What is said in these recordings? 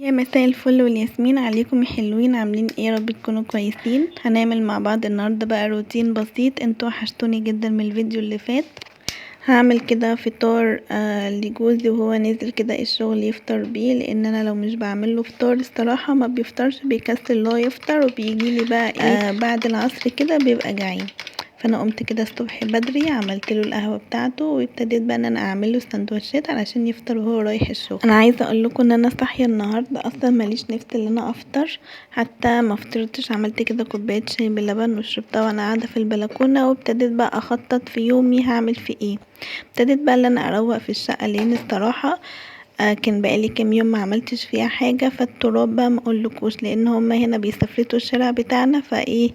يا مساء الفل والياسمين عليكم يا حلوين، عاملين ايه؟ يا رب تكونوا كويسين. هنعمل مع بعض النهارده بقى روتين بسيط. انتوا وحشتوني جدا من الفيديو اللي فات. هعمل كده فطار لجوزي وهو نازل كده الشغل يفطر بيه، لان انا لو مش بعمل له فطار الصراحه ما بيفطرش، بيكسل اللي هو يفطر، وبيجي لي بقى ايه بعد العصر كده بيبقى جعان. فانا قمت كده الصبح بدري، عملت له القهوه بتاعته، وابتديت بقى ان انا اعمل له سندوتشات علشان يفطر وهو رايح الشغل. انا عايزه اقول لكم ان انا صاحيه النهارده اصلا ماليش نفس ان انا افطر، حتى ما فطرتش. عملت كده كوبايه شاي باللبن وشربتها وانا قاعده في البلكونه، وابتديت بقى اخطط في يومي هعمل في ايه. ابتديت بقى ان انا اروق في الشقه، لان الصراحه كان بقالي كام يوم ما عملتش فيها حاجه، فالتراب بقى ما اقولكوش، لان هما هنا بيسفلتوا الشارع بتاعنا، فايه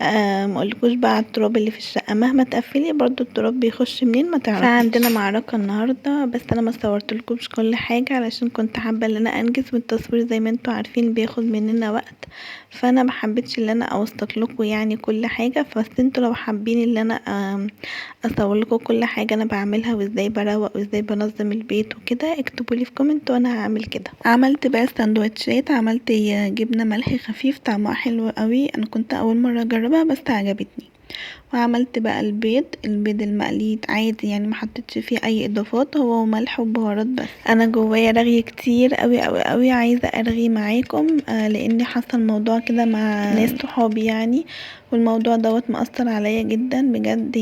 ما اقولكوش بقى على التراب اللي في الشقه، مهما تقفلي برضو التراب بيخش منين ما تعرفيش. فعندنا معركه النهارده، بس انا ما صورتلكمش كل حاجه علشان كنت حابه ان انا انجز، والتصوير زي ما انتوا عارفين بياخد مننا وقت، فانا ما حبيتش ان انا اوثق لكم كل حاجه. بس انتوا لو حابين ان انا اصور لكم كل حاجه انا بعملها وازاي بروق وازاي بنظم البيت وكده، اكتبوا لي في comment وانا هعمل كده. عملت بقى سندوتشات، عملت جبنه ملح خفيف طعمها حلو قوي، انا كنت اول مره اجربها بس عجبتني. وعملت بقى البيض المقلي عادي، ما حطيتش فيه اي اضافات، هو ملح وبهارات بس. انا جوايا رغي كتير قوي قوي قوي، عايزه ارغي معاكم، لان حصل موضوع كده مع ناس صحابي والموضوع دوت مأثر عليا جدا بجد.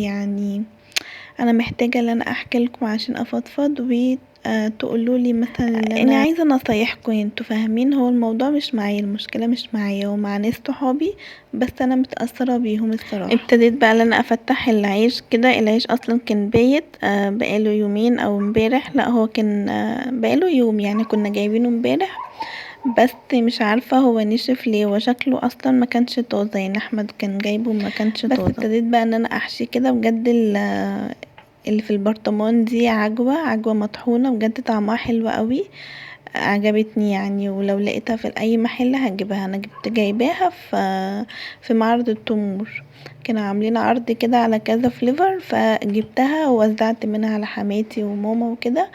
انا محتاجه ان انا احكي لكم عشان افضفض و تقولوا لي مثلا ان انا عايزه نصايحكم، انتوا فاهمين. هو الموضوع مش معايا، المشكله مش معايا ومع ناس صحابي، بس انا متاثره بيهم الصراحه. ابتديت بقى ان انا افتح العيش كده، العيش اصلا كان بايت، بقاله يومين او امبارح، لا هو كان بقاله يوم، كنا جايبينه امبارح، بس مش عارفه هو نشف ليه، وشكله اصلا ما كانش طازه، احمد كان جايبه ما كانش طازه. بس ابتديت بقى ان انا احشي كده بجد. اللي في البرطمان دي عجوة مطحونة، بجد طعمها حلو قوي، عجبتني ولو لقيتها في اي محل هجيبها. انا جايباها في معرض التمور، كانوا عاملين عرض كده على كذا فليفر، فجبتها ووزعت منها على حماتي وماما وكده،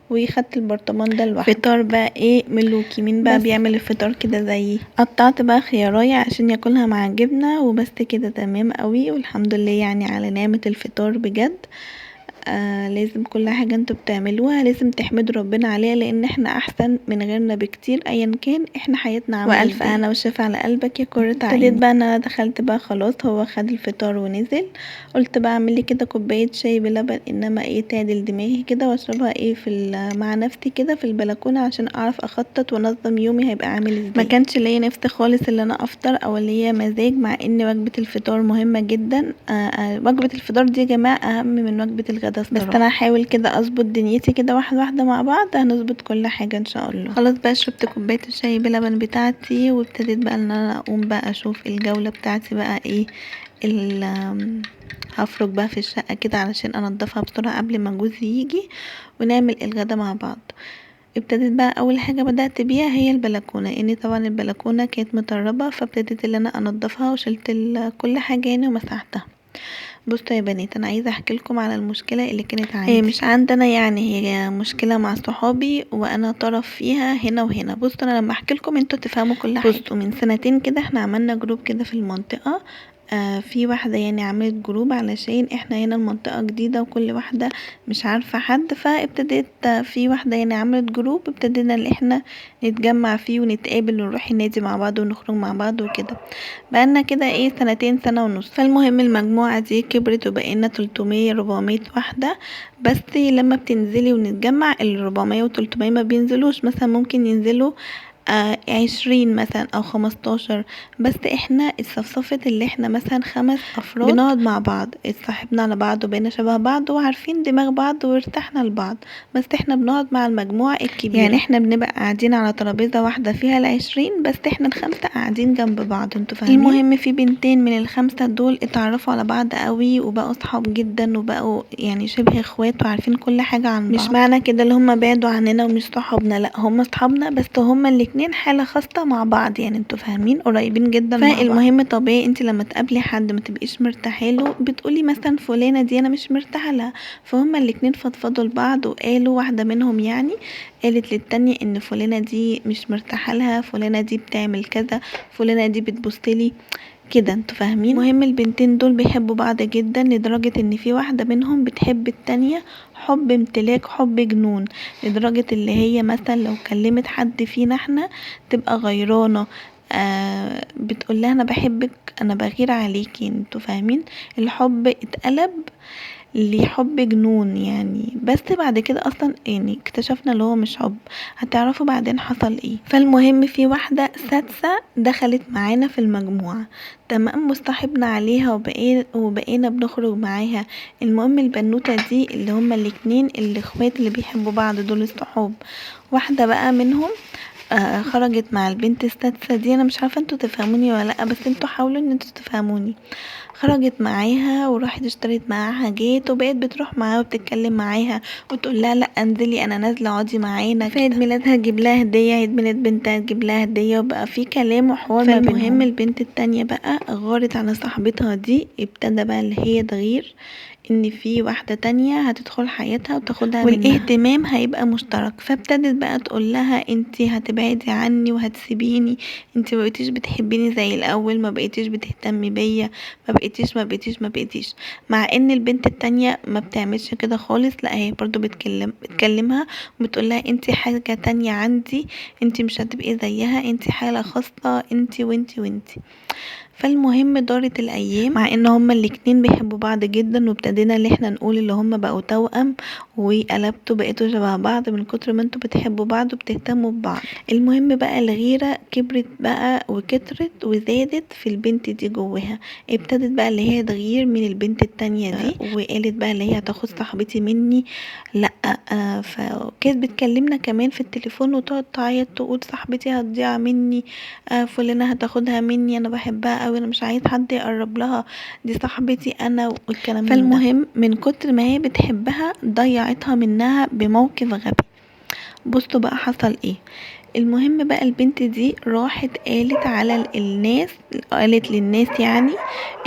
وخدت البرطمان ده لوحده. فطار بقى ايه ملوكي، مين بقى بس. بيعمل الفطار كده زيي. قطعت بقى خيارايه عشان ياكلها مع الجبنه وبس كده، تمام قوي والحمد لله على نعمه الفطار بجد. لازم كل حاجة انتوا بتعملوها لازم تحمدوا ربنا عليها، لان احنا احسن من غيرنا بكتير، ايا كان احنا حياتنا عاملة والف ازاي. هنا وشفا على قلبك يا كرة ابتديت عيني. بقى انا دخلت بقى خلاص، هو خد الفطار ونزل، قلت بقى اعمل لي كده كوباية شاي بلبن، انما ايه تعدل دماغي كده، واشربها ايه مع نفسي كده في البلكونة عشان اعرف اخطط وانظم يومي هيبقى عامل ازاي. ما كانش ليا نفس خالص ان انا افطر او ليا مزاج، مع ان وجبة الفطار مهمة جدا. وجبة الفطار دي يا جماعة اهم من وجبة الغدا بس الصراحة. انا هحاول كده اظبط دنيتي كده واحدة واحدة مع بعض، هنظبط كل حاجة ان شاء الله. خلاص بقى شربت كوباية الشاي بلبن بتاعتي، وابتديت بقى ان انا اقوم بقى اشوف الجولة بتاعتي بقى ايه، هفرج بقى في الشقة كده علشان انضفها بسرعة قبل ما جوزي يجي ونعمل الغدا مع بعض. ابتديت بقى اول حاجة بدأت بيها هي البلكونة، لان طبعا البلكونة كانت متربة، فابتديت ان انا انضفها وشلت كل حاجة ومسحتها. بصوا يا بنات، انا عايزه احكي لكم على المشكله اللي كانت عندي. هي مش عندنا هي مشكله مع صحابي وانا طرف فيها هنا وهنا. بصوا انا لما احكي لكم انتوا تفهموا كل حاجه. بصوا من سنتين كده احنا عملنا جروب كده في المنطقه، في واحده عملت جروب علشان احنا هنا المنطقه جديده وكل واحده مش عارفه حد، فابتديت في واحده عملت جروب، ابتدينا ان احنا نتجمع فيه ونتقابل ونروح النادي مع بعض ونخرج مع بعض وكده. بقالنا كده ايه سنتين، سنه ونص. فالمهم المجموعه دي كبرت وبقينا 300 400 واحده، بس لما بتنزلي ونتجمع ال 400 و 300 ما بينزلوش، مثلا ممكن ينزلوا 20 مثلا او 15، بس احنا اتصفصفت اللي احنا مثلا 5 افراد بنقعد مع بعض، اتصاحبنا على بعض وبقينا شبه بعض وعارفين دماغ بعض وارتحنا لبعض، بس احنا بنقعد مع المجموعة الكبيرة. احنا بنبقى قاعدين على ترابيزة واحدة فيها ال20، بس احنا ال5 قاعدين جنب بعض، انتوا فاهمين. المهم في بنتين من ال5 دول اتعرفوا على بعض قوي وبقوا صحاب جدا وبقوا شبه اخوات وعارفين كل حاجة عن مش بعض. معنى كده اللي هم بعدوا عننا ومش صحابنا، لا هم صحابنا، بس هم اللي الاتنين حالة خاصة مع بعض، يعني انتوا فاهمين، قريبين جدا مع بعض. فالمهم طبيعي انت لما تقابلي حد ما تبقيش مرتاحة له بتقولي مثلا فلانه دي انا مش مرتاحة لها، فهما الاتنين فضفضوا لبعض وقالوا، واحدة منهم يعني قالت للتانية ان فلانه دي مش مرتاحة لها، فلانه دي بتعمل كذا، فلانه دي بتبصلي كده، انتوا فاهمين. المهم البنتين دول بيحبوا بعض جدا لدرجة ان في واحدة منهم بتحب التانية حب امتلاك، حب جنون، لدرجة اللي هي مثلا لو كلمت حد فينا احنا تبقى غيرانه، بتقول لها انا بحبك، انا بغير عليكي، انتوا فاهمين. الحب اتقلب لحب جنون يعني، بس بعد كده اصلا يعني اكتشفنا اللي هو مش حب، هتعرفوا بعدين حصل ايه. فالمهم في واحدة سادسة دخلت معانا في المجموعة، تمام، واصطاحبنا عليها وبقينا بنخرج معاها. المهم البنوتة دي اللي هما الاتنين الاخوات اللي بيحبوا بعض دول الصحاب، واحدة بقى منهم خرجت مع البنت السادسة دي، انا مش عارفة انتوا تفهموني ولا لا، بس انتوا حاولوا ان انتوا تفهموني. خرجت معاها وراحت اشترت معاها حاجات، وبقت بتروح معاها وبتتكلم معاها وتقول لها لا انزلي انا نازله اقعدي معانا. في عيد ميلادها تجيب لها هديه، عيد ميلاد بنتها تجيب لها هديه، وبقى في كلام وحوار ما بينهم. فالمهم البنت التانية بقى غارت على صاحبتها دي، ابتدى بقى اللي هي تغير ان في واحدة تانية هتدخل حياتها وتاخدها منها، والاهتمام هيبقى مشترك. فابتدت بقى تقول لها انتي هتبعدي عني وهتسيبيني، انتي ما بقيتيش بتحبيني زي الاول، ما بقيتيش بتهتمي بيا، ما بقيتيش ما بقيتيش ما بقيتيش. مع ان البنت التانية ما بتعملش كده خالص، لا هي برضو بتكلمها وبتقول لها انتي حاجة تانية عندي، انتي مش هتبقي زيها، انتي حالة خاصة، انتي وانتي وانتي. فالمهم دارت الايام مع ان هما الاتنين بيحبوا بعض جدا، وابتدينا اللي احنا نقول اللي هما بقوا توأم وقلبتوا بقيتوا شبه بعض من كتر ما انتوا بتحبوا بعض وبتهتموا ببعض. المهم بقى الغيرة كبرت بقى وكترت وزادت في البنت دي جواها، ابتدت بقى اللي هي تغير من البنت التانية دي، وقالت بقى اللي هي هتاخد صاحبتي مني، لا. فكانت بتكلمنا كمان في التليفون وتقعد تعيط تقول صاحبتي هتضيع مني، فلانة هتاخدها مني، انا بحبها قوي، انا مش عايز حد يقرب لها، دي صاحبتي انا، والكلام ده. فالمهم من كتر ما هي بتحبها ضيعتها منها بموقف غبي. بصوا بقى حصل ايه. المهم بقى البنت دي راحت قالت على الناس، قالت للناس يعني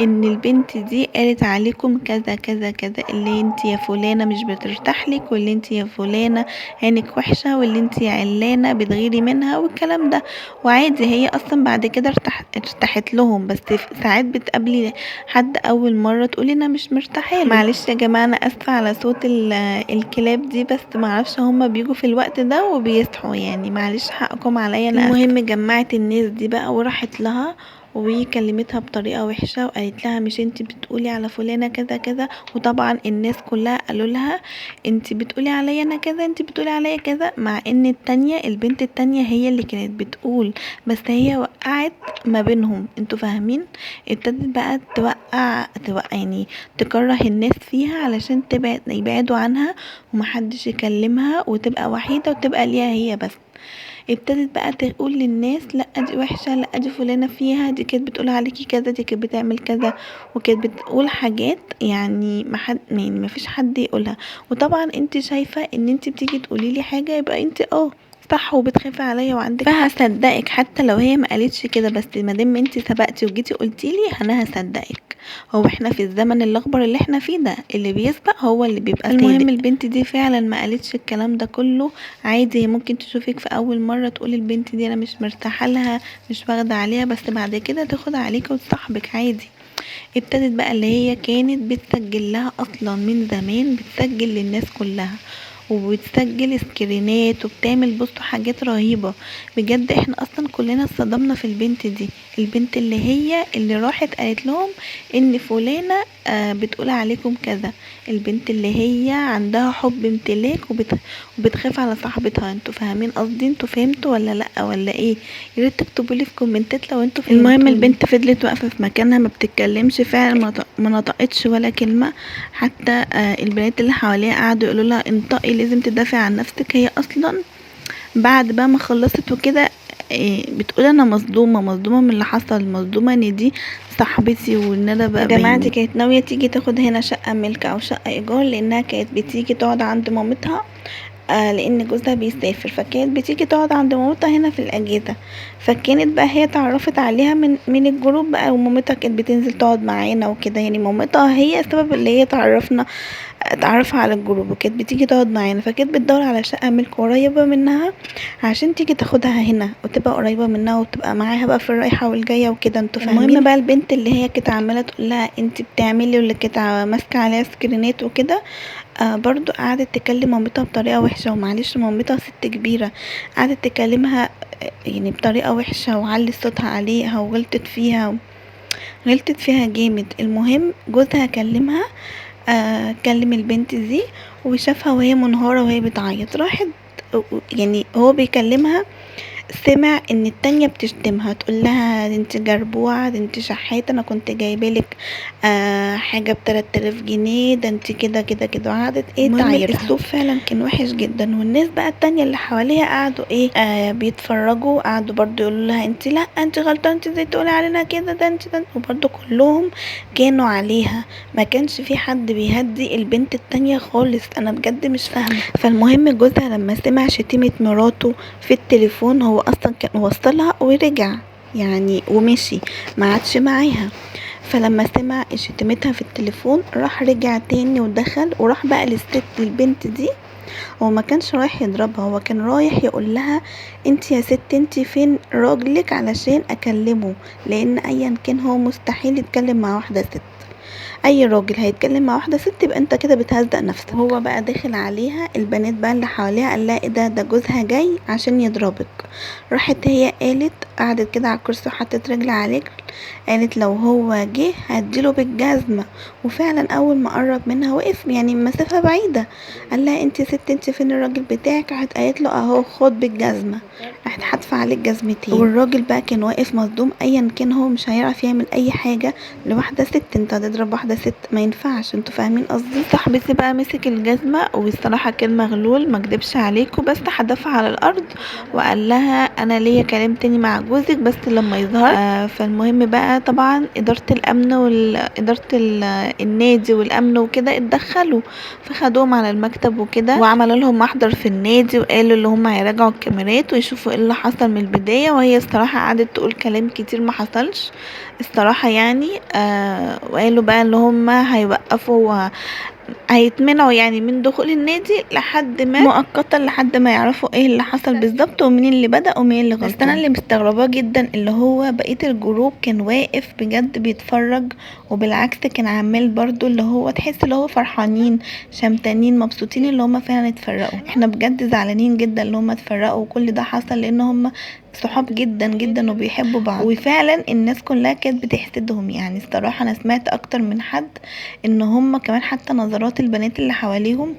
ان البنت دي قالت عليكم كذا كذا كذا، اللي انت يا فلانة مش بترتاح لك، واللي انت يا فلانة عينك وحشة، واللي انت يا علانة بتغيري منها، والكلام ده. وعادي هي اصلا بعد كده ارتاحت لهم، بس ساعات بتقابلي حد اول مرة تقولي انا مش مرتاحة له. معلش يا جماعة انا اسفة على صوت الكلاب دي، بس معرفش هما بيجوا في الوقت ده وبيصحوا يعني، معلش حقكم عليا انا. المهم جمعت الناس دي بقى وراحت لها وكلمتها بطريقة وحشة وقالت لها مش انتي بتقولي على فلانه كذا كذا، وطبعا الناس كلها قالوا لها انتي بتقولي عليا انا كذا، انتي بتقولي عليا كذا، مع ان التانية البنت التانية هي اللي كانت بتقول، بس هي وقعت ما بينهم، انتوا فاهمين. ابتدت بقى توقع يعني تكره الناس فيها علشان يبعدوا عنها ومحدش يكلمها وتبقى وحيده وتبقى ليها هي بس. ابتدت بقى تقول للناس لا دي وحشة، لا دي فلانه فيها، دي كانت بتقول عليكي كذا، دي كانت بتعمل كذا، وكانت بتقول حاجات يعني ما حد، يعني ما فيش حد يقولها. وطبعا انت شايفه ان انت بتيجي تقولي لي حاجة يبقى انت صح وبتخافي عليا وعندك، فهصدقك حتى لو هي ما قالتش كده، بس ما دام انت سبقتي وجيتي قلتي لي انا هصدقك. هو احنا في الزمن الاخبر اللي احنا فيه ده اللي بيسبق هو اللي بيبقى صادق. المهم البنت دي فعلا ما قالتش الكلام ده كله، عادي ممكن تشوفك في اول مرة تقولي البنت دي انا مش مرتاحة لها، مش واخده عليها، بس بعد كده تاخد عليك وتصاحبك عادي. ابتدت بقى اللي هي كانت بتسجل لها اصلا من زمان، بتسجل للناس كلها وبتسجل سكرينات وبتعمل بصوا حاجات رهيبة بجد. احنا اصلا كلنا اتصدمنا في البنت دي، البنت اللي هي اللي راحت قالت لهم ان فلانة بتقول عليكم كذا، البنت اللي هي عندها حب امتلاك وبتخاف على صاحبتها. انتوا فاهمين قصدي؟ انتوا فهمتوا ولا لا ولا ايه؟ يا ريت تكتبوا لي في كومنتات لو انتوا فهمتوا. المهم البنت فضلت واقفة في مكانها ما بتتكلمش فعلا، ما نطقتش ولا كلمة، حتى البنات اللي حواليها قعدوا يقولوا لها انطقي، لازم تدافعي عن نفسك. هي اصلا بعد بقى ما خلصت وكده بتقول انا مصدومة، مصدومة من اللي حصل، مصدومة ان دي صاحبتي وان انا بقى. يا جماعة دي كانت ناوية تيجي تاخد هنا شقه ملك او شقه ايجار، لانها كانت بتيجي تقعد عند مامتها لان جوزها بيسافر، فكانت بتيجي تقعد عند مامتها هنا في الاجازة. فكانت بقى هي اتعرفت عليها من ال group بقى، ومامتها كانت بتنزل تقعد معانا وكده، يعني مامتها هي السبب اللي هي اتعرف على ال group، وكانت بتيجي تقعد معانا. فكانت بتدور على شقه ملك قريبه منها عشان تيجي تاخدها هنا وتبقى قريبه منها وتبقى معاها بقى في الرايحه والجايه وكده، انتوا فاهمين. المهم بقى البنت اللي هي كانت عماله تقول لها انت بتعملي، واللي كانت ماسكه عليها سكرينات وكده، برضو قعدت تكلم مامتها بطريقة وحشة، ومعلش مامتها ست كبيرة، قعدت تكلمها يعني بطريقة وحشة وعلت صوتها عليها وغلطت فيها، غلطت فيها جامد. المهم جوزها كلمها، كلم البنت دي وشافها وهي منهارة وهي بتعيط، راحت يعني هو بيكلمها سمع ان التانية بتشتمها، تقول لها انت جربوعة، ده انت شحاتة، انا كنت جايبالك حاجة ب3000 جنيه، ده انت كده كده كده، وقعدت ايه تعايرها. الاسلوب فعلا كان وحش جدا. والناس بقى التانية اللي حواليها قعدوا ايه بيتفرجوا، قعدوا برضو يقولوا لها انت لا انت غلطانة، انت ازاي تقولي علينا كده، ده انت ده، وبرضو كلهم كانوا عليها، ما كانش في حد بيهدي البنت التانية خالص. انا بجد مش فاهمة. فالمهم جوزها لما سمع شتيمة مراته في التليفون، هو اصلا كان وصلها ورجع يعني ومشي، ما عادش معاها. فلما سمع شتيمتها في التليفون راح رجع تاني ودخل، وراح بقى للست البنت دي. هو ما كانش رايح يضربها، هو كان رايح يقول لها انت يا ست انت فين راجلك علشان اكلمه، لان ايا كان هو مستحيل يتكلم مع واحدة ست، اي راجل هيتكلم مع واحدة ست يبقى انت كده بتهزق نفسك. هو بقى داخل عليها، البنات بقى اللي حواليها قال لها ايه ده، ده جوزها جاي عشان يضربك. راحت هي قالت، قعدت كده على الكرسي وحطت رجل على رجل، قالت لو هو جه هديله بالجزمه. وفعلا اول ما قرب منها وقف يعني مسافة بعيدة، قال لها انت يا ست انت فين الراجل بتاعك؟ راحت قالت له اهو خد بالجزمه، راحت حادفه عليه الجزمتين. والراجل بقى كان واقف مصدوم، ايا كان هو مش هيعرف يعمل اي حاجة لواحدة ست، انت هتضرب واحدة ست ما ينفعش، انتوا فاهمين قصدي. صاحبتي بقى مسك الجزمة، والصراحة كان مغلول ما اكدبش عليكم، بس حدفها على الارض وقال لها انا ليا كلام تاني مع جوزك بس لما يظهر. فالمهم بقى طبعا ادارة الامن واداره النادي والامن وكده اتدخلوا، فخدوهم على المكتب وكده، وعملوا لهم محضر في النادي، وقالوا اللي هم هيراجعوا الكاميرات ويشوفوا ايه اللي حصل من البداية. وهي الصراحة قعدت تقول كلام كتير ما حصلش الصراحة يعني، وقالوا بقى اللي هم هيوقفوا، هيتمنعوا يعني من دخول النادي لحد ما مؤقتا، لحد ما يعرفوا ايه اللي حصل بالظبط ومين اللي بدأ ومين اللي غلطان. بس انا اللي مستغرباه جدا اللي هو بقية ال group كان واقف بجد بيتفرج، وبالعكس كان عمال برضو اللي هو تحس اللي هو فرحانين شمتانين مبسوطين اللي هم فعلا اتفرقوا. احنا بجد زعلانين جدا اللي هم اتفرقوا وكل ده حصل، لان هم صحاب جدا جدا وبيحبوا بعض، وفعلا الناس كلها كانت بتحسدهم. يعني الصراحة انا سمعت اكتر من حد ان هم كمان حتى نظرات البنات اللي حواليهم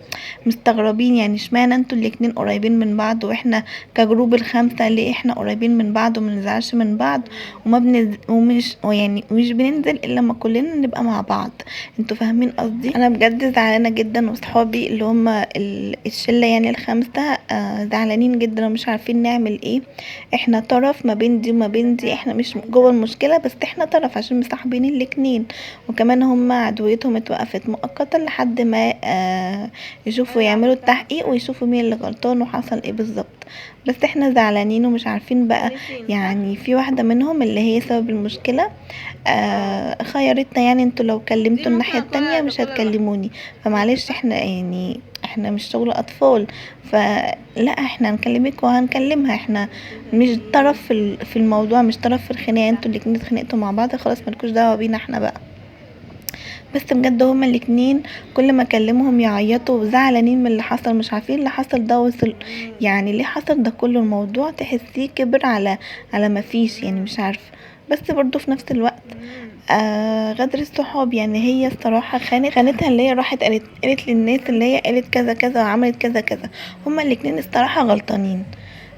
مستغربين، يعني اشمعنى انتوا الاتنين قريبين من بعض واحنا كجروب الخمسة ليه احنا قريبين من بعض وما بنزعلش من بعض وما بنز... ومش يعني مش بننزل الا لما كلنا نبقى مع بعض، انتوا فاهمين قصدي. انا بجد زعلانة جدا، وصحابي اللي هم الشلة يعني الخمسة زعلانين جدا ومش عارفين نعمل ايه. احنا طرف ما بين دي وما بين دي، احنا مش جوه المشكلة بس احنا طرف عشان مصاحبين الاتنين، وكمان هم عدويتهم اتوقفت مؤقتا لحد ما يشوفوا يعملوا التحقيق ويشوفوا مين اللي غلطان وحصل ايه بالظبط. بس احنا زعلانين ومش عارفين بقى، يعني في واحدة منهم اللي هي سبب المشكلة خيرتنا، يعني انتوا لو كلمتوا الناحية التانية مش هتكلموني، فمعلش احنا يعني احنا مش شغل اطفال، فلا احنا هنكلمك وهنكلمها، احنا مش طرف في الموضوع، مش طرف في الخناقة، انتوا الاتنين اتخانقتوا مع بعض خلاص مالكوش دعوه بينا احنا بقى. بس بجد هما الاتنين كل ما اكلمهم يعيطوا وزعلانين من اللي حصل، مش عارفين اللي حصل ده وصل يعني ليه حصل ده كله، الموضوع تحسيه كبر على ما فيش يعني مش عارفه. بس برضو في نفس الوقت غدر الصحاب، يعني هي الصراحة خانتها اللي هي راحت قالت للناس اللي هي قالت كذا كذا وعملت كذا كذا، هما الاتنين الصراحة غلطانين،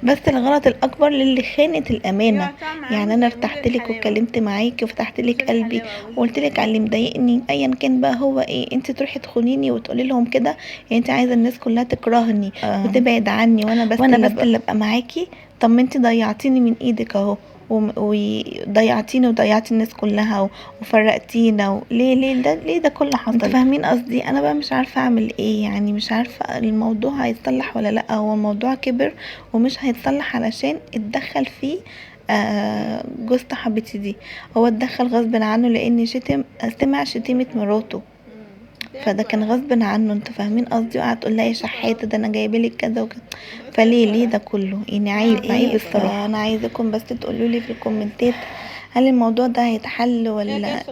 بس الغلط الاكبر للي خانت الامانة. يعني انا ارتحت لك واتكلمت معاكي وفتحت لك قلبي وقلت لك على اللي مضايقني ايا كان بقى هو ايه، انت تروحي تخونيني وتقولي لهم كده، يعني انت عايزه الناس كلها تكرهني وتبعد عني وانا بس اللي ابقى معاكي، طب ما انت ضيعتيني من ايدك اهو. وضيعتيني وضيعتي الناس كلها وفرقتينا، ليه ليه ده، ليه ده كله حصل؟ انتوا فاهمين قصدي؟ انا بقى مش عارفه اعمل ايه، مش عارفه الموضوع هيتصلح ولا لا. هو الموضوع كبر ومش هيتصلح علشان اتدخل فيه جوز صاحبتي دي، هو اتدخل غصب عنه لان سمع شتيمه مراته، فده كان غصب عنه، انتوا فاهمين قصدي؟ وقعد تقول لها يا شحاته ده انا جايبه لك كذا وكذا، فليه ليه ده كله؟ عيب، عيب الصراحه. انا عايزاكم بس تقولوا لي في الكومنتات هل الموضوع ده هيتحل ولا،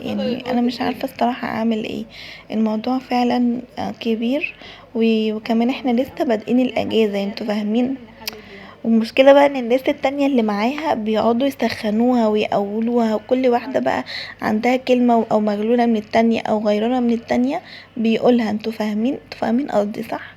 انا مش عارفه الصراحه اعمل ايه. الموضوع فعلا كبير، وكمان احنا لسه بادئين الاجازه، انتوا فاهمين. والمشكله بقى ان الناس التانية اللي معاها بيقعدوا يسخنوها ويقولوها، وكل واحده بقى عندها كلمه او مغلوله من التانية او غيرانه من التانية بيقولها، انتوا فاهمين؟ انتوا فاهمين قصدي صح؟